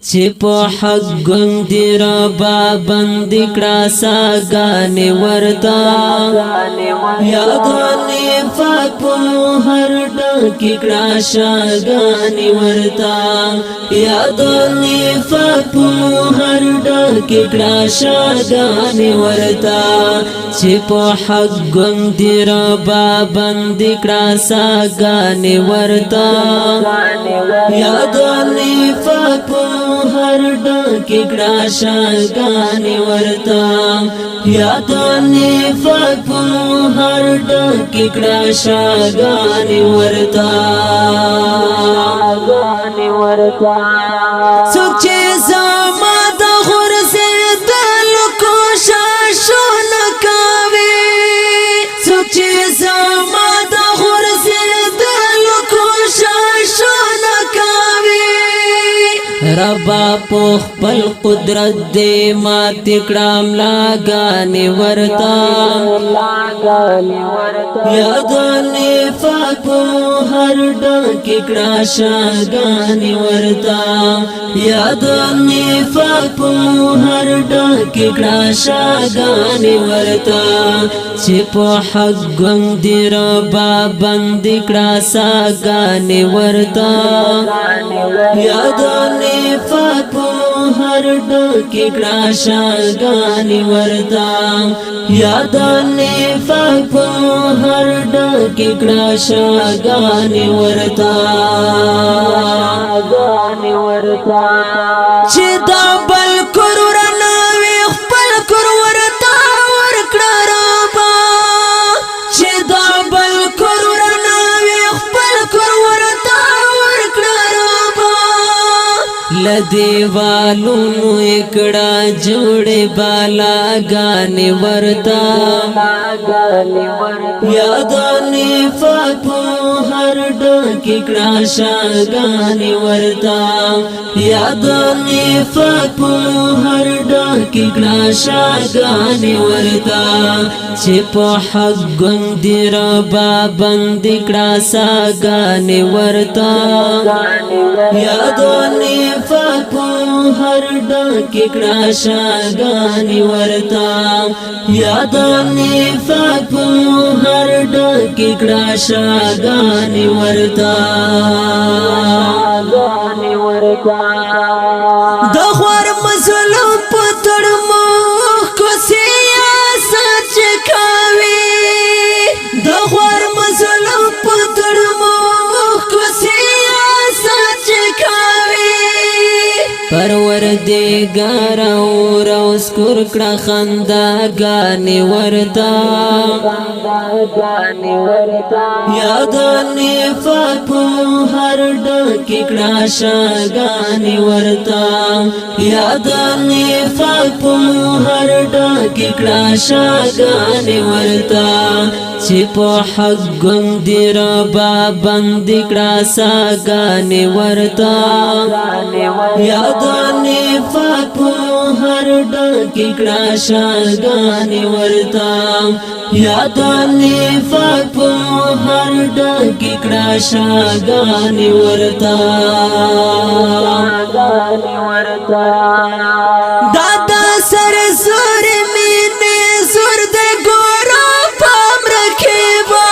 چې په حق ګوندې ربا بند کړه ساګانې ورتا، یاد نفاق په هر ډکی کړه شاګانې ورتا، یاد نفاق په هر ډکی کړه شاګانې ورتا. چې په حق ګوندې ربا بند کړه ساګانې ورتا، یاد نفاق په هر ډکی کړه شاګانې ورتا، یاد نفاق په هر ډکی کړه شاګانې ورتا. څوک چې زما د غرزه دل کوششونه کوي، څوک چې زما د غرزه دل کوششونه کوي، ربا په خپل قدرت دې مات کړم لاګانې ورتا، یاد نفاق په هر ډکی کړه شاګانې ورتا، یاد نفاق په هر ډکی کړه شاګانې ورتا. چې په حق ګوندې ربا بند کړه ساګانې ورتا، یاد نفاق په هر ډکی کړه شاګانې ورتا، یاد نفاق په هر ډکی کړه شاګانې ورتا. چې دا بل کور نوي خپل کور ورتا ورکړه ربا، چې دا بل کور نوي خپل کور ورتا ورکړه ربا، لدیوالونو اکړه جوړې بالاګانې ورتا، یاد نفاق په هر ډکی کړه شاګانې ورتا، یاد نفاق په هر ډکی کړه شاګانې ورتا. چې په حق ګوندې ربا بند کړه ساګانې ورتا، یاد نفاق په هر ډکی کړه شاګانې ورتا، یاد نفاق په هر ډکی کړه شاګانې ورتا. د خوار مظلوم په تړمو کو سیاست کوي، د خوار مظلوم په تړمو کو سیاست کوي، پروردګار اور اوس کور کړه خنداګانې ورتا، یاد نفاق په هر ډکی کړه شاګانې ورتا، یاد نفاق په هر ډکی کړه شاګانې ورتا. چې په حق ګوندې ربا بند کړه ساګانې ورتا، یاد نفاق په هر ډکی کړه شاګانې ورتا، یاد نفاق په هر ډکی کړه شاګانې ورتا. دادا سر زور مینه زور د ګورا پام رکھبا،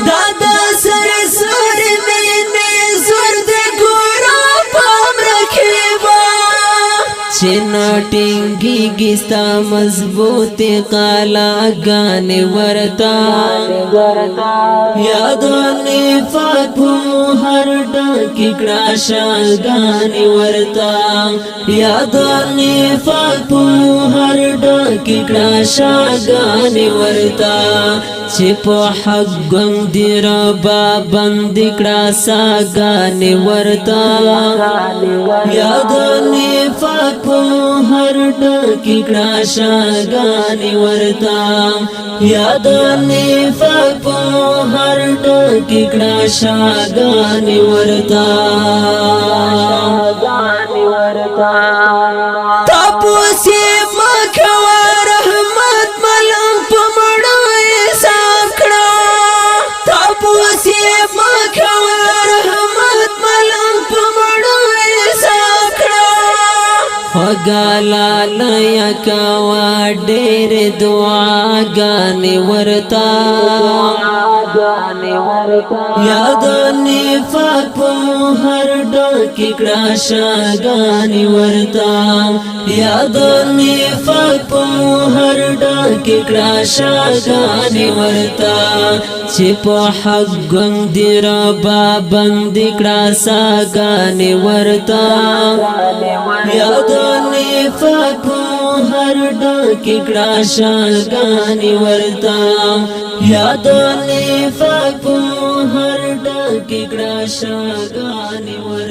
دادا سر زور مینه زور د ګورا پام رکھبا، چې ټینګیږي ستا مضبوط قالاګانې ورتا، یاد نفاق په هر ډکی کړه شاګانې ورتا، یاد نفاق په هر ډکی کړه شاګانې ورتا. چې په حق ګوندې ربا بند کړه ساګانې ورتا، یاد نفاق په هر ډکی کړه شاګانې ورتا، یاد نفاق په هر ډکی کړه شاګانې ورتا. تاسو مکوه رحمت ملم په مړو حساب کړه، تاسو مکوه رحمت ملم په مړو حساب کړه. خوګالا کوا ډېر دعاګانې ورتا، یاد نفاق په هر ډاک کړه شاګانې ورتا، یاد نفاق په هر ډاک کړه شاګانې ورتا، چې په حق ګوند ربا بند کړه ساګانې ورتا، یاد نفاق په هر ډاک کړه شاګانې ورتا، یاد نفاق په هر ډاک کړه شاګانې ورتا۔